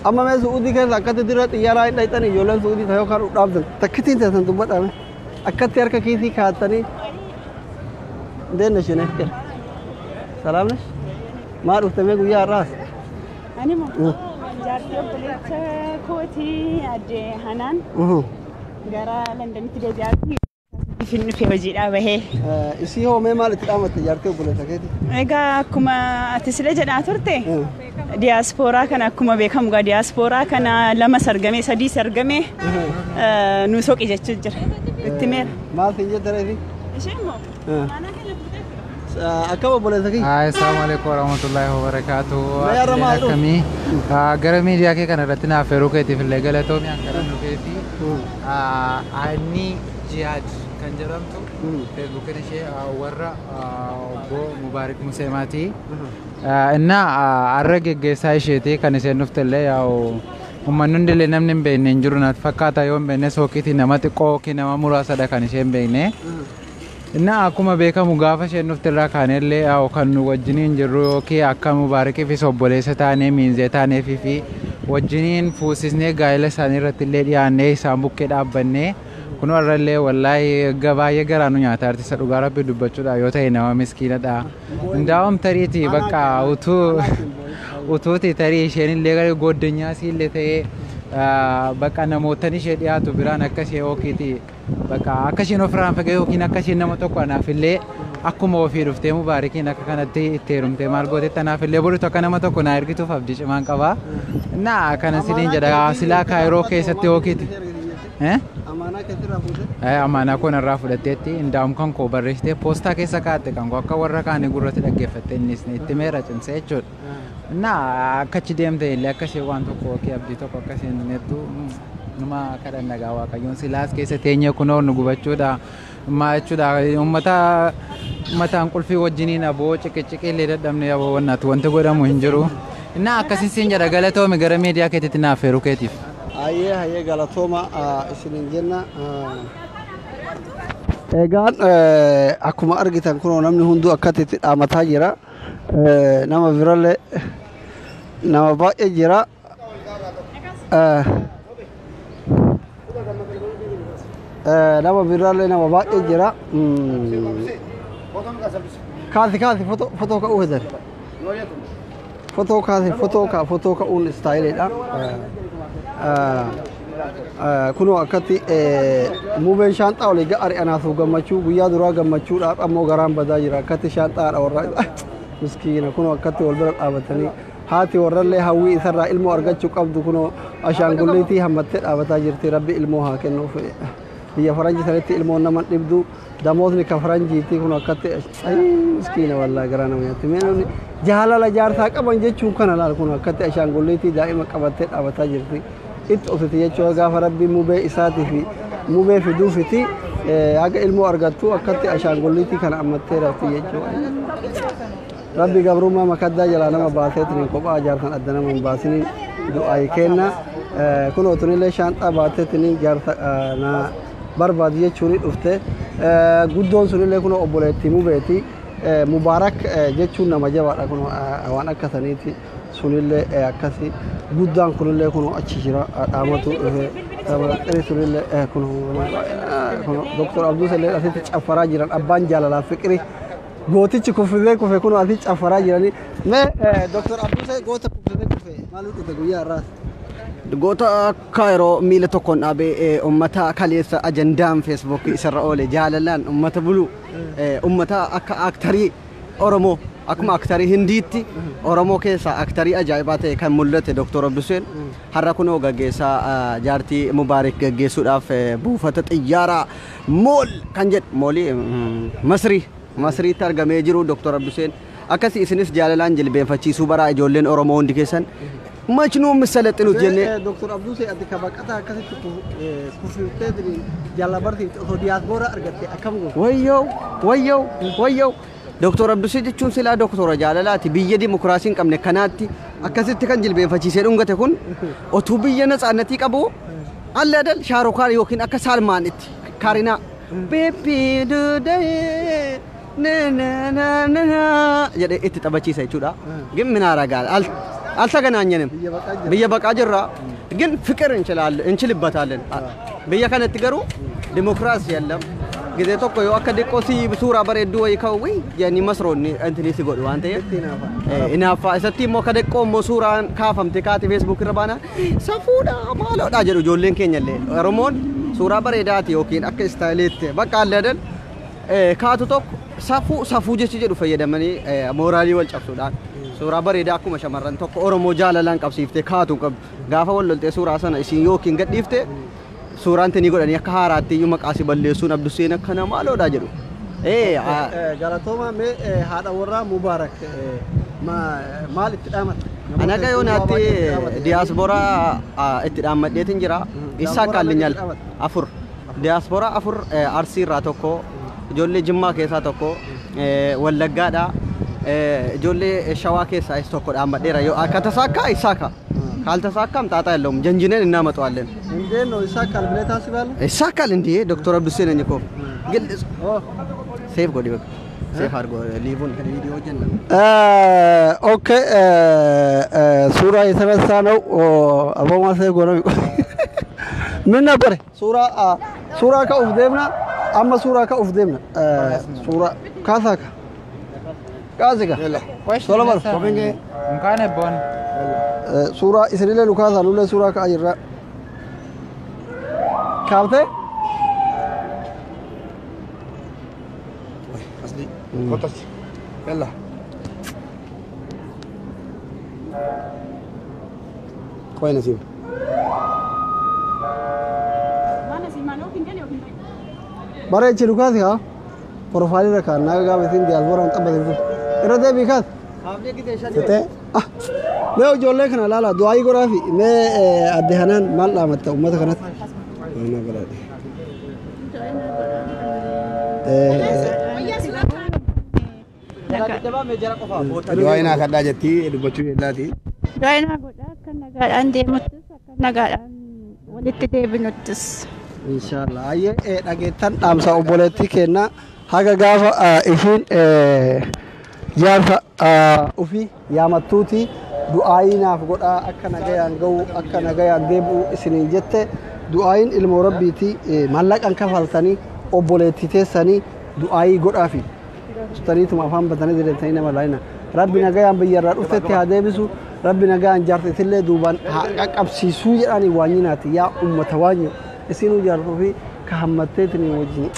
Amma mee Su'uudii keessa akkatti dira xiyyaaraa hin dhayxan ijoolleen Su'uudii ta'ee yookaan dhaabdan takkittiin teessan dubbadhaame akkatti harka kiisii kaa'attanii እንዴት ነሽ? እኔ ፍቅር ሰላም ነሽ? maa dhufte mee guyyaa har'aas? Animo jaartii obboleessa kootii adde Hanaan gara Londonitti deebi'aa fin dhufe hojiidhaa bahee. Isii hoo mee maal itti dhaamatte jaartii obboleessa keetii? Egaa akkuma ati sila jedhaa turte diyaaspooraa kana akkuma beekamu egaa diyaaspooraa kana lama sargamee sadii sargamee nu soqi jechuu jira. Itti meera. Maal siin jette reefi? Ishee immoo aanaa kana fuutee Akkam obboleessa kiyya? Hai, assalamualaikum warahmatullahi wabarakatuh. Mee har'a maal dhufu? Akkamii? Gara miidiyaa kee kana irratti naaf yeroo keetiif illee galatoomi an gara dhufeefi. Anni Jihaad kan jedhamtu feesbuukiin ishee warra obbo Mubaarik Museemaati. Inna har'a geggeessaa isheeti kan isheen dhufte illee yaa'u uummanni hundillee namni hin beekne hin jiru natti fakkaata yoo hin beekne sookiitii nama xiqqoo yookiin nama muraasadha kan isheen beekne. Inna akkuma beekamu gaafa isheen dhufte irraa kaanellee yaa'u kan nu wajjiniin jirru yookiin akka Mubaarakiifis obboleessa taanee miinzee taaneefii fi wajjiniin fuusisnee gaa'ela isaanii irratti illee dhiyaannee isaan bukkee dhaabbannee kun warrallee wallaahi baay'ee garaa nu nyaata artista dhugaa rabbi dubbachuudha yoo ta'e nama miskiinadha. Ndaa'om tariiti bakka utuu utuuti tarii isheen illee gara goddanyaa illee ta'ee bakka namootan ishee dhiyaatu biraan akka ishee yookiiti bakka akka isheen ofirraan fagee yookiin akka isheen nama tokko anaaf illee akkuma ofii dhuftee Mubaarakiin akka kanatti itti heerumtee maal gootetti anaaf illee boritu akka nama tokko naa ergituuf abdii cimaan qaba. Naa kana siniin jedha silaa Kaayiroo keessatti yookiiti. Amaanaa keetirraa fuute? Amaanaa koo narraa fudhatteetti indaa'um kan koo barreessitee poostaa keessa kaa'atte kan koo akka warra kaanii gurratti dhaggeeffatte innis itti meera cimsee jechuudha. Naa akkachi deemte illee akka ishee waan tokko yookiin abdii tokko akka isheen nettu numa kadhanna gaa Waaqayyoon silaas keessa teenyee kunoo nu gubachuudha. Maa jechuudha uummata mataan qulfii wajjiniin aboo ciqiciqii illee dadhabne aboo wannaatu wanti godhamu hin jiru. Innaa akkasiin siin jedha galatoomi gara miidiyaa keetitti naaf feeruu keetiif. Hayyee hayyee galatooma isiniin jenna. Egaan akkuma argitan kunoo namni hunduu akkatti itti dhaamataa jira. Nama birallee nama baay'ee jira. Nama birallee nama baay'ee jira. Kaasi kaasi fotoo ka'uu hedan. Fotoo kaasi fotoo ka fotoo ka'uun istaayiliidha. Kunoo akkatti mubeen shaanxaa olii ga'ari anaasuuf gammachuu guyyaa duraa gammachuudhaaf ammoo garaan badaa jira akkatti shaanxaadha warra miskiina kunoo akkatti wal bira dhaabatanii haati warrallee hawwii isarraa ilmoo argachuu qabdu kunoo ashaangulliitii hammattee dhaabataa jirti rabbi ilmoo haa kennuuf biyya faranjii sanitti ilmoon nama dhibdu damootni ka faranjiitii kun akkatti miskiina wallaahi garaa nama nyaatti mee namni jaalala jaarsaa qaban jechuun kana laal kun akkatti ashaangulliitii daa'ima qabattee dhaabataa jirti itti ofiti jechuudha gaafa rabbi mubee isaatii fi mubee fiduufiti haga ilmoo argattu akkatti ashaangulliitii kana ammattee rafti jechuudha. Rabbi gabrummaa makaddaa jalaa nama baaseetiin kophaa jaarsan adda nama hin baasiniin du'aayi kenna. Kunoo tunillee shaanxaa baateetiin jaarsa na barbaadu jechuun dhufte. Guddoon sunillee kunoo obboleettii mubeeti. Mubaarak jechuun nama jabaadha kunoo waan akka saniiti sunillee akkasi guddaan kunillee kunoo achi jira dhaamatu dhufe. Sunillee kunoo Doktor Abduus illee asitti caffaraa jiran abbaan jaalalaa fiqiri. Gootichi kuffisee kufe kunoo asitti caffaraa jiranii. Mee Doktor Abduus goota kuffisee kufe maaltu dhufe guyyaa har'aas? Goota Kaayiroo miila tokkoon dhaabee uummata kaleessa ajandaan feesbuukii isarra oole jaalalaan uummata bulu uummata akka aaktarii Oromoo akkuma aaktarii Hindiitti Oromoo keessaa aaktarii ajaa'ibaa ta'e kan mul'ate Dr. Abduseen har'a kunoo gaggeessaa jaartii Mubaarik gaggeessuudhaaf buufata xiyyaaraa mool kan jedhu moolii Masrii Masriitti argamee jiru Dr. Abduseen Akkasii isinis jaalalaan jilbeenfachiisuu baraa ijoolleen Oromoo hundi keessan machnuu misalaxinuut jennee. Dr. Abdusee ati ka baqataa akkasitti kufiftee jaalabartiif osoo diyaasbooraa argatte akkam goota? Wayyoo wayyoo wayyoo Dr. Abdusee jechuun silaa doktora jaalalaati biyya dimokiraasii hin qabne kanaatti akkasitti kan jilbeenfachiisee dhungate kun otuu biyya natsaannatii qabu alle adal shaarukaan yookiin akka saalmaan itti kaarinaa beebii dudee na na na na na jedhee itti taphachiisa jechuudha. Gin minaara gaala አልተገናኘንም biyya baqaa jirra ግን ፍቅር እንችላለን እንችልበታለን biyya kanatti garuu dimokiraasii የለም ጊዜ tokko yoo akka xiqqoo si suuraa bareedduu wayii ka'u wayii jedhanii masroonni intini si godhu waan ta'eef hinaaffaa isatti immoo akka xiqqoo immoo suuraan kaafamte kaate feesbuuk irra baana safuudha maaloodha jedhu ijoolleen keenya illee Oromoon suuraa bareedaati yookiin akka istaayiliitti bakka adda kaatu tokko safuu safuu jechi jedhu fayyadamanii mooraalii wal cabsuudhaan suuraa bareedaa akkuma shamarran tokko Oromoo jaalalaan qabsiiftee kaatu hin qabdu gaafa wal loltee suuraa sana isiin yookiin gadhiifte suuraan tinii godhanii akka haaraatti iyyuu maqaa si balleessuun Abduseen akkana maaloodha jedhu. Galatooma mee haadha warraa Mubaarak maal itti dhaamata? Anaga yoonaatti diyaasporaa itti dhaammadheetin jira. Isaa kaallinyal afur. Diyaasporaa afur Arsii irraa tokko, ijoollee Jimmaa keessaa tokko, Wallaggaadha. Ijoollee Shawaa keessaa is tokko dhaammadheera. Yoo akka tasaakka isaaka. ካልተሳካም ጣጣ የለውም። ጀንጅነን እናመጣዋለን። እንዴት ነው ይሳካል ብለህ ታስባለህ? ይሳካል እንዴ ዶክተር አብዱሴ ነኝ እኮ ግን ሴፍ ጎዲ በቃ ሴፍ አድርጎ ሊቡን ቪዲዮ ጀና ኦኬ ሱራ የተነሳ ነው አቦማ ሴፍ ጎነ ምን ነበር ሱራ ሱራ ከኡፍ ደምና አማ ሱራ ከኡፍ ደምና ሱራ ካሳካ ካዚጋ ሶሎሞን እንኳን ቦን suuraa isinillee nu kaasaa nullee suuraa ka'aa jirra. Kaaftee? Kotas. Yalla. Qoy Nasiib. Bareechi nu kaasi haa. Profaayilii irra kaa'annaa gaafa isin diyaaspooraan xabbatin kun. Irra deebii kaasi. Jettee? Mee ijoollee kana ilaala du'aayii godhaa fi mee adde hanaan maal dhaamatta uummata kanatti? Du'aayii naa kadhaa jettii dubbachuu jellaati. Du'aayii naa godhaa akka nagaadhaan deemuttis akka nagaadhaan walitti deebinuttis. Inshaallah ayyee dhageettan dhaamsa obboleettii keenna haga gaafa ishiin jaarsa ofii yaamattuuti du'aayii naaf godhaa akka nagayaan ga'u akka nagayaan deebi'u isiniin jette du'aayiin ilmoo rabbiiti mallaqan kafaltanii obboleettii teessanii du'aayii godhaafi sutaniituma afaan batanii direentanii nama laayina rabbi nagayaan biyyarraa dhuftetti haa deebisu rabbi nagayaan jaarteetillee duubaan haa qaqqabsiisuu jedhanii waanyinaati yaa ummata waanyu isinuu jaartuu fi ka hammatteetinii wajjin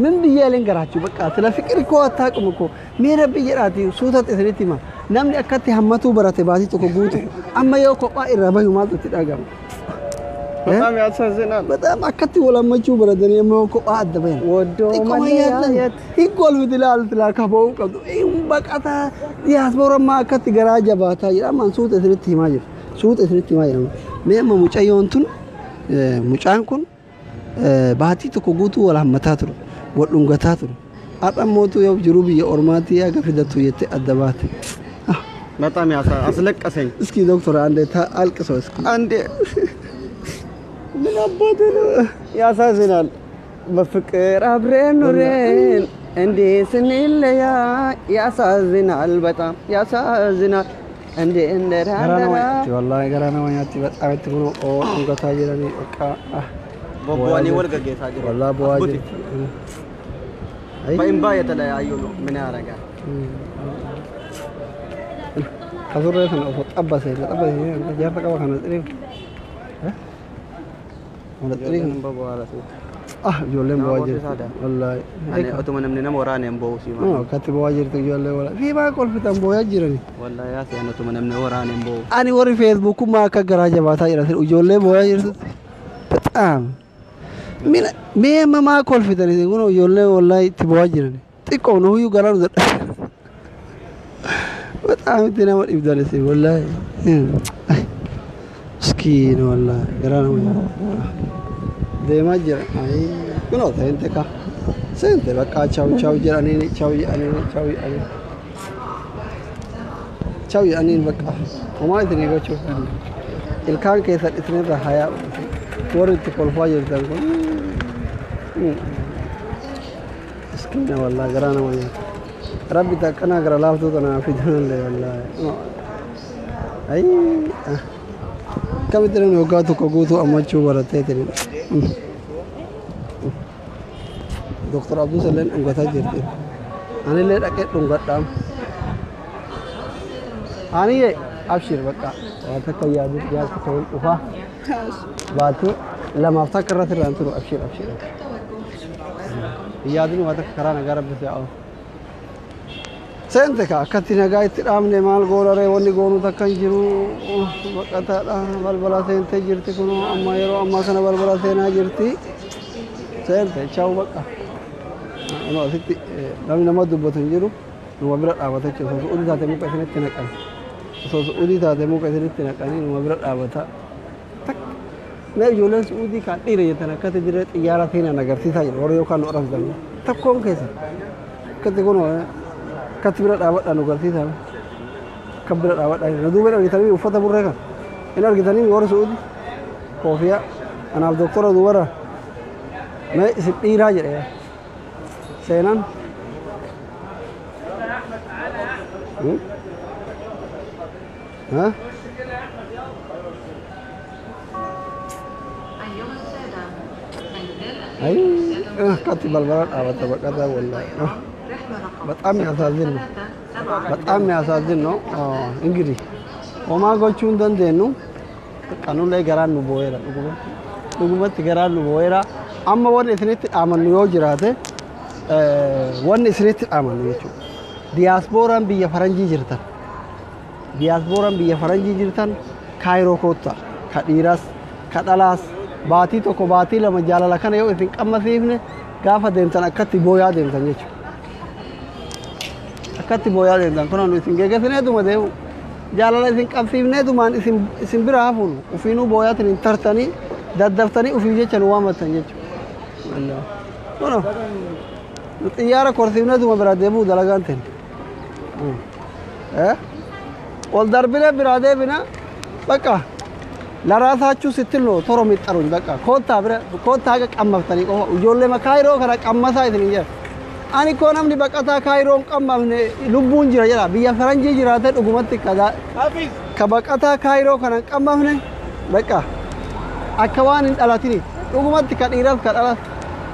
ምን ብዬ ልንገራችሁ? በቃ ስለ ፍቅር እኮ አታውቅም እኮ mee rabbi jedhaati suutatti isinitti hima namni akkatti hammatuu barate baatii tokko guutu amma yoo kophaa irraa bahu maaltu itti dhagama? በጣም ያሳዝናል። በጣም akkatti wal hammachuu baratanii amma yoo kophaa adda bahan ወዶ መለያየት hin ilaal tilaa kaba'uu qabdu baqataa diyaaspoorummaa akkatti garaa jabaataa jedha ammaan suuta isinitti himaa jiru suuta isinitti himaa jira mee amma mucayyoon tun mucaan kun baatii tokko guutuu wal hammataa ture wal dhungataa ture har'a mootuu yoo jiru biyya ormaatii aga fidattu jettee adda baate. በጣም አስለቀሰኝ። እስኪ ዶክተር አንዴ አልቅሰው እስኪ አንዴ ምን አባቴ ነው ያሳዝናል። በፍቅር አብረን ኖረን እንዴ ስንለያ ያሳዝናል፣ በጣም ያሳዝናል። እንዴ እንደራደራ wallahi garaa nama nyaatti በጣም itti kun oo dhungataa jiranii bakka ቦቦኒ wal gaggeessaa jiru. wallahi bu'aa jirti. በእንባ የተለያዩ ነው። ምን ያደርጋል? Kasurree sana osoo xabbasee xabbasee jaarsa qaba kana xiriif. Xiriif. Ah ijoolleen bu'aa jirti. Wallahi. Ani otuma namni nama waraane hin bo'u siima. Akkatti bu'aa jirti ijoollee wala. Fi maa kolfitan booyaa jirani. Wallahi yaasi ani otuma namni waraane hin bo'u. Ani warri feesbuukummaa akka garaa jabaataa jira ijoollee booyaa jirtu. በጣም mee amma maa kolfitan isin kun ijoollee wallahi itti bu'aa jiran xiqqoo nu huyyuu garaa nu dadhabe. በጣም itti nama dhibdan isin wallaahi. Miskiina wallaahi garaa nama nyaata. Deemaa jira. Kunoo seente ka. Seente bakka chaw chaw jedhaniini chaw jedhaniini chaw jedhaniini. Chaw jedhaniin bakka homaa isinii gochuuf ilkaan keessan isinirra hayaa warri itti kolfaa jirtan kun miskiina wallaahi garaa nama nyaata. Rabbi takkanaa gara laaftuu tanaa fidanallee wallaahi. Ayi akkamitti namni waggaa tokko guutuu ammachuu barateetiin. Doktor Abduu Salleen dhungataa jirti. Anillee dhaqee dhungadhaam. Aniyyee abshir bakka waa takka yaadu jaarsa ta'uun dhufaa. Baatuu lamaaf takka irratti irraan turu abshir abshir. Yaadni waa takka karaa nagaa rabbi si'aa. Seente ka akkatti nagaa itti dhaabne maal goonaree wanni goonuu takka hin jiru baqataadha balbala seentee jirti kunoo amma yeroo ammaa kana balbala seenaa jirti. Seente chawu bakka. Kunoo asitti namni nama dubbatu hin jiru numa bira dhaabata jechuudha. Osoo su'uudii taate muka isinitti naqan. Osoo su'uudii taate muka isinitti naqanii numa bira dhaabata. Mee ijoolleen su'uudii kan dhiira jettan akkatti dirree xiyyaara seenan agarsiisaa jiru warra yookaan nu arabsan takkoon keessa akkatti kunoo akkatti bira dhaabadhaan nu agarsiisaa akka bira dhaabadhaan na duuba argitanii uffata burree kan hin argitanii warra su'uudii koofiyaa anaaf doktora duubara mee isin dhiiraa jedhe seenan. ها؟ አይ akkatti balbala dhaabata baqataa wallaahi በጣም ያሳዝን ነው። በጣም ያሳዝን ነው። እንግዲህ homaa gochuu hin dandeenyu kanullee garaan nu boo'eera dhugumatti dhugumatti garaan nu boo'eera. Amma wanni isinitti dhaamannu yoo jiraate wanni isinitti dhaamannu jechuudha. Diyaaspooraan biyya faranjii jirtan diyaaspooraan biyya faranjii jirtan kaayiroo koottaa ka dhiiraas ka dhalaas baatii tokko baatii lama jaalala kana yoo isin qammasiifne gaafa deemtan akkatti booyaa deemtan jechuudha. Akkatti booyaa deemtan kun nu isin geggeessineetuma deemu jaalala isin qabsiifneetumaan isin bira hafuun ufiinuu booyaatiin hin tartanii daddaftanii ufiif jecha nu waammattan jechuudha. Kuno nu xiyyaara korsiifneetuma bira deemuu dalagaan ta'e. Ol darbine biraa deebina bakka ለራሳችሁ ስትል ነው ቶሎ የሚጠሩኝ። በቃ ኮታ ብረ ኮታ ቀመፍተኒ ቆፋ ijoollee kaayiroo kana qammasaa isin jedha. Ani koo namni baqataa kaayiroon qammafne lubbuun jira jedha. Biyya faranjii jiraate dhugumatti ka baqataa kaayiroo kana qammafne በቃ akka waan hin dhalatini dhugumatti ka dhiiraaf ka dhalas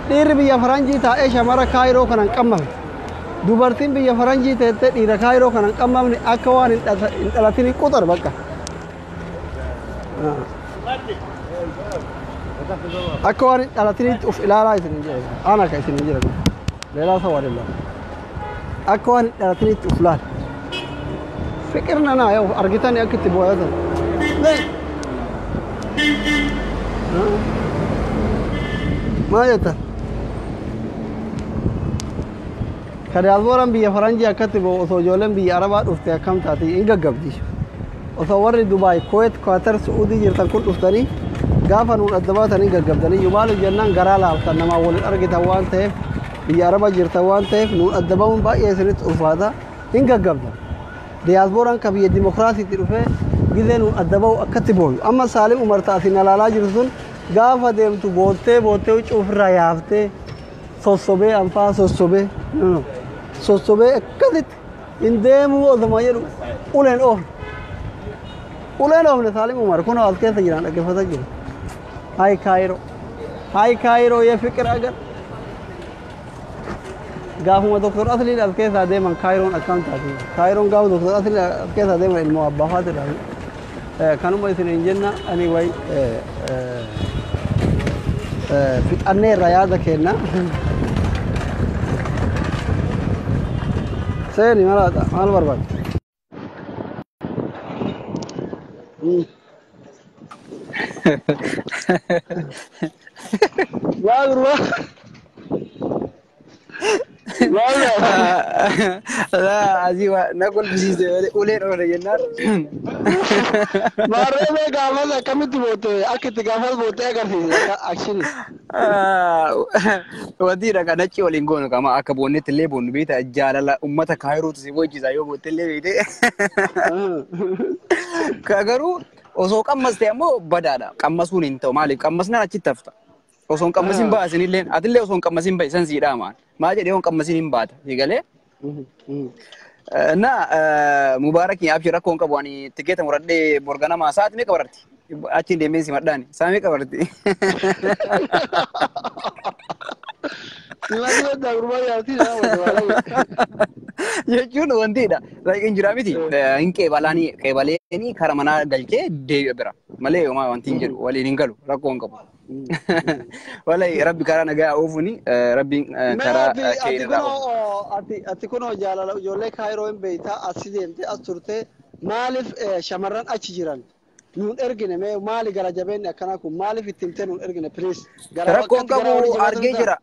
dhiirri biyya faranjii taa'ee shamara kaayiroo kana hin qammafne dubartiin biyya faranjii teettee dhiira kaayiroo kana hin qammafne akka waan hin dhalatini quxar በቃ akka waan hin dhalatinitti uf ilaalaa isin jedha. Ana ka isin jedha ሌላ ሰው አይደለም። Akka waan hin dhalatinitti uf laal. ፍቅር ነና ያው argitanii akka itti boo'atan. Maal jetta? Ka diyaaspooraan biyya faranjii akkatti bo'u osoo ijoolleen biyya arabaa dhufte akkam taati hin gaggabdi. Osoo warri Dubaay, Kuwait, Qatar, Su'uudii jirtan kun dhuftanii gaafa nuun adda baatanii gaggabdanii maaliif jennaan garaa laaftan namaa waliin argitan waan ta'eef biyya arabaa jirtan waan ta'eef nuun adda bahuun baay'ee isinitti ulfaata hin gaggabdan. Diyaaspooraan ka biyya dimokiraasiitti dhufee gizee nuun adda bahu akkatti booyu. Amma Saalim Umar taasiin alaalaa jirtu sun gaafa deemtu boottee boottee huccuu ofirraa yaaftee sossobee anfaa sossobee sossobee akkasitti hin deemuu osuma jedhu uleen oofne. Uleen oofne Saalim Umar kunoo as keessa jiran dhaggeeffataa jiru. Hayi Kaayiroo hayi Kaayiroo የፍቅር አገር gaafuma Doktor Asliin as keessaa deeman Kaayiroon akkam taati. Kaayiroon gaafa Doktor Asliin as keessaa deeman ilmoo abbaa faatidha. Kanuma isin hin jenna anyway fixanneerra yaada kenna. Seeni maal barbaadde? Waa gurbaa. Asii waa na kolfisiiste malee uleen oole jennaan. Maarree mee gaafas akkamitti boote akka itti gaafas boote agarsiise akshinii. Wantiidha kan achi waliin goonu qama akka boonnetti illee boonnu beekta jaalala uummata Kaayirootu si boonchisa yoo bootte illee beekte. Ka garuu osoo qammaste ammoo badaadha. Qammasuun hin ta'u maaliif qammasnaan achitti hafta. Osoo hin qammasin baasin illee atillee osoo hin qammasin bahi san siidhaa maal. Maal jedhee yoo hin qammasin hin baata si galee. Na Mubaarakiin abshii rakkoo hin qabu ani tikeeta muradhee borganamaa sa'aatii meeqa bararti? Achiin deemee si madhaani sa'a meeqa bararti? Simatii waddaa gurbaa jaartii naa wadda. Jechuun wantiidha. Hin jira miti. Hin qeebalaanii qeebaleeni kara manaa galchee deebi'a bira. Malee homaa wanti hin jedhu waliin hin galu rakkoo hin qabu. Wallahi rabbi karaa nagaa oofuuni rabbiin karaa Ati keenya irraa oofu. kunoo ati kunoo jaalala ijoollee Kaayiroo hin beektaa asi deemtee as turtee maaliif shamarran achi jiran nuun ergine mee maali gara jabeenni akkanaa kun maaliif itti himtee nuun ergine please. Rakkoon qabu argee jira.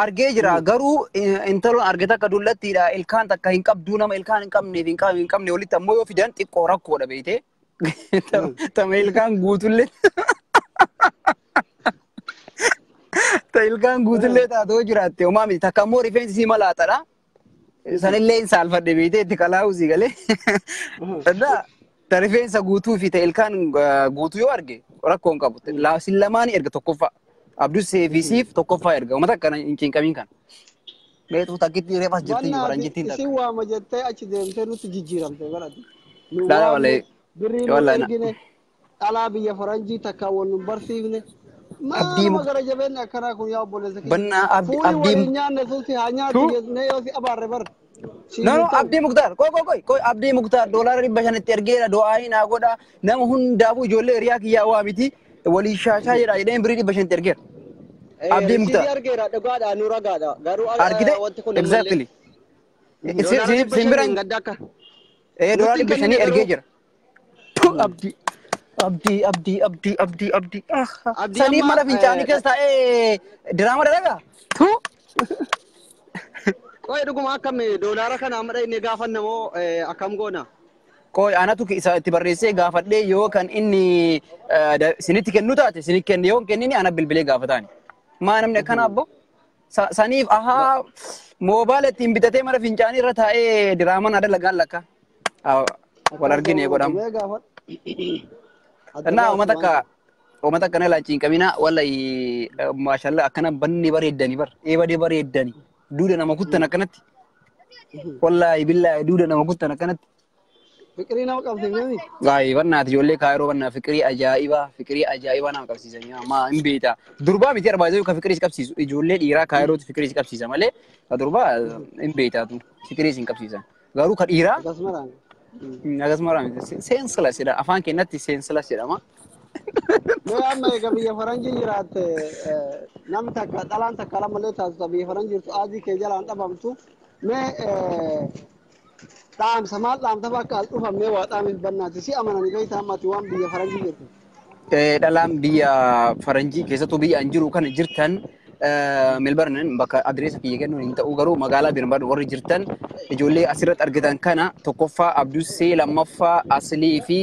Argee jira garuu intaloon arge takka dullattiidha ilkaan takka hin qabduu nama ilkaan hin qabneef hin qabne walitti ammoo yoo fidan xiqqoo rakkoodha beekte. Tama ilkaan guutullee. Ta ilkaan guutullee taatoo jiraatte homaa miti takka ammoo rifeensi sii malaaxadha. Sanillee hin saalfadhe beekte itti kalaa'u sii galee. Ta rifeensa guutuu fi ta ilkaan guutuu yoo arge rakkoo hin qabu. Sin lamaan erga tokkoffaa. Abdus seefisiif tokkoffaa erga. Uummata akkana hin cinqamiin kana. Meetu takkitti reefas jirti faranjittiin takka. Isin waama jettee achi deemtee nutti jijjiiramte godhati. Nu Lala waamne wallahi. birrii nu Wallahi na. ergine dhalaa biyya faranjii takka wal nu barsiifne. Abdii Maaluma gara jabeenni akkanaa kun yaa obboleessa kiyya. Bannaa abdii Fuulii abdii waliin nyaanne sun si haa nyaatu Tu. jennee yoo si abaarre bar. Siin No hin no ta'u. Abdii Muktaar koi koi koi koi Abdii Muktaar $500 ergeera du'aayii naa godha nama hundaafuu ijoollee hiriyaa kiyyaa waa miti walii shaashaa jedha jedheen birrii 500 ergeera. Abdii Risiidii Muktaar argeera dhugaadha nu ragaadha garuu argite wanti kun hin malle. exactly. $500 Simbiraan gadda akka. Doolaara Nutti dhibba hin shanii kennine ergee garuu. jira. Tu Abdii Abdii Abdii Abdii Abdii Abdii Abdii sanii amma mana fincaanii keessa taa'ee diraama dalagaa. Tu Qoy dhuguma akkam doolaara kana amma dhaqnee gaafanna moo akkam goona? Qoy anatu isa itti barreessee gaafadhee yoo kan inni sinitti kennu taate sinitti kenne yoo hin kennini ana bilbilee gaafataani. Maa namni akkana abbo? Saniif ahaa moobaala ittiin bitatee mana fincaanii irra taa'ee diraamaan dalagaan lakka. Wal argine godhamu. Mee gaafadhu. Naa uummata akkana ilaalchi hin qabina wallahi maashaallah akkana banni bareeddani bar eebadee bareeddani duuda nama kuttan akkanatti wallahi billahi duuda nama kuttan akkanatti. Fiqirii nama qabsiifnemi. Gaa'ee bannaati ijoollee Kaayiroo bannaa fiqirii ajaa'ibaa nama qabsiisanii maa hin beekta. Durbaa miti arbaazee kan fiqirii si qabsiisu ijoollee dhiiraa Kaayirootu fiqirii si qabsiisa malee ka durbaa hin beektaatu fiqirii si hin qabsiisan. Garuu ka dhiiraa Akkasumaraan. akkasuma miti seensilas jedha afaan keenyatti seensilas jedhama. Mee amma egaa biyya faranjii jiraatte namni takka dhalaan takka lamallee taasisu biyya faranjii jirtu aadii kee jalaan dhabamtu mee dhaamsa maal dhaamsa bakka as dhufan mee waa dhaamiif bannaati si amananii beektaa ammati waan biyya faranjii jirtu. Dhalaan biyya faranjii keessattuu biyya an jiru kana jirtan Melbourne bakka adreesa kiyya kennuun hin ta'u garuu magaalaa Melbourne warri jirtan ijoollee asirratti argitan kana tokkoffaa Abdussee lammaffaa Aslii fi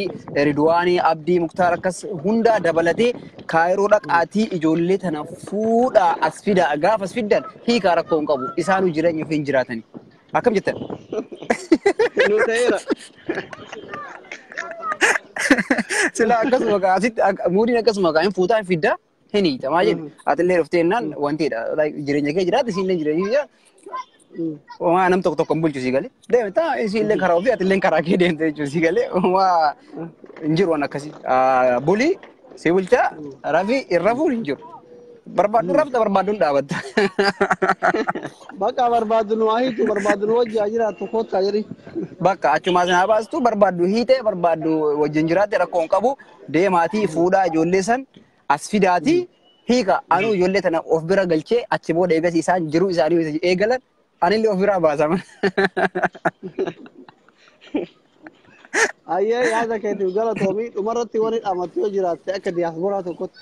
Ridwaanii Abdii Muktaar akkas hundaa dabalatee Kaayiroo dhaqaatii ijoollee tana fuudhaa as fidaa gaafa as fiddan hiikaa rakkoo hin qabu isaanuu jireenya ofii hin jiraatani. Akkam jettan? Nu ta'eera. Sila akkasuma kaa asitti muudiin akkasuma kaa hin fuutaa hin fiddaa hin hiita maa jedhu atillee dhuftee jennaan wantiidha jireenya kee jiraate isiillee jireenya kee jiraate waa nam tokko tokko hin bulchu sii galee deemta isiillee karaa ofii atillee karaa kee deemte jechuun sii galee waa hin jiru waan akkasii bulii si bulchaa rafii hin rafuun hin jiru barbaadduun rafta barbaadduun dhaabatta. Bakka barbaaddu nu haa hiitu barbaaddu nu wajji haa jiraattu kottaa jedhi. Bakka achumaa sana baastu barbaaddu hiite barbaaddu wajjin jiraatte rakkoo hin qabu deemaatii fuudhaa ijoollee san as fidaatii hiika anuu ijoollee tana of bira galchee achi booda eegas isaan jiruu isaanii eegalan anillee of biraa baasama. Ayyee yaada keetiif galatoomii dhumarratti wani dhaamattu yoo jiraatte akka diyaasporaa tokkotti.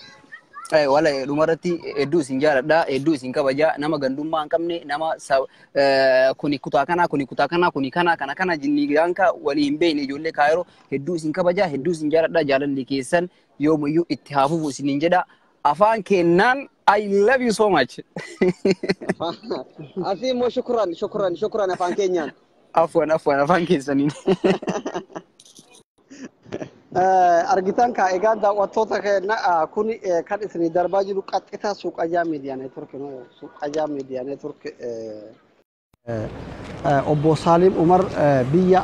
Wala dhumarratti hedduu isin jaaladha, hedduu isin kabaja, nama gandummaa hin qabne, nama kuni kutaa kanaa, kuni kutaa kanaa, kuni kana kana kana jinnigaanka walii hin beekne ijoollee Kaayiroo hedduu isin kabaja, hedduu isin jaaladha, jaalalli keessan yoomiyyuu itti haa fufu isiniin jedha. Afaan kennaan I love you so much. Asii immoo shukran, shukran, shukran afaan keenyaan. Afwan, afwan, afaan keessaniin. Argitan kaa egaa daawwattoota keenya, kun kan isinii darbaa jiru qaxxitaa Suuqayyaa Miidiyaa Neetwork, Suuqayyaa Miidiyaa Neetwork. Obbo Saalim Umar biyya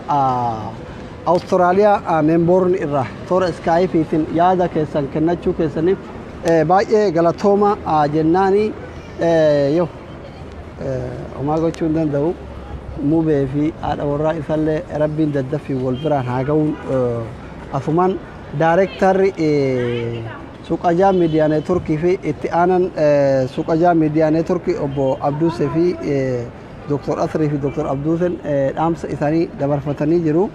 Awustiraaliyaa Meelboorn irraa toora iskaayipiitiin yaada keessan kennachuu keessaniif baay'ee galatooma jennaani. Yoo homaa gochuu hin danda'u, Mubee fi haadha warraa isallee Rabbiin daddaffii wal biraan haa ga'uun. Asumaan daarektarri Suuqajaa Miidiyaa Neetworkii fi itti aanan Suuqajaa Miidiyaa Neetworkii obbo Abduusee fi Dr. Asrii fi Dr. Abduuseen dhaamsa isaanii dabarfatanii jiru.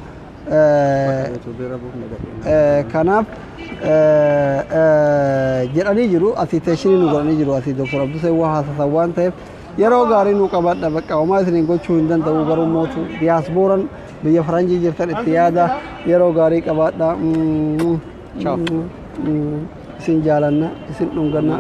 Kanaaf jedhanii jiru, asii teeshinii nu godhanii jiru, asii Dr. Abduuseen waa haasasan waan ta'eef yeroo gaarii nu qabadha. Bakka homaa isiniin gochuu hin danda'u, garuu mootu diyaasbooran biyya faranjii jirtan itti yaada, yeroo gaarii qabaadha. Isin jaalanna, isin dhunganna.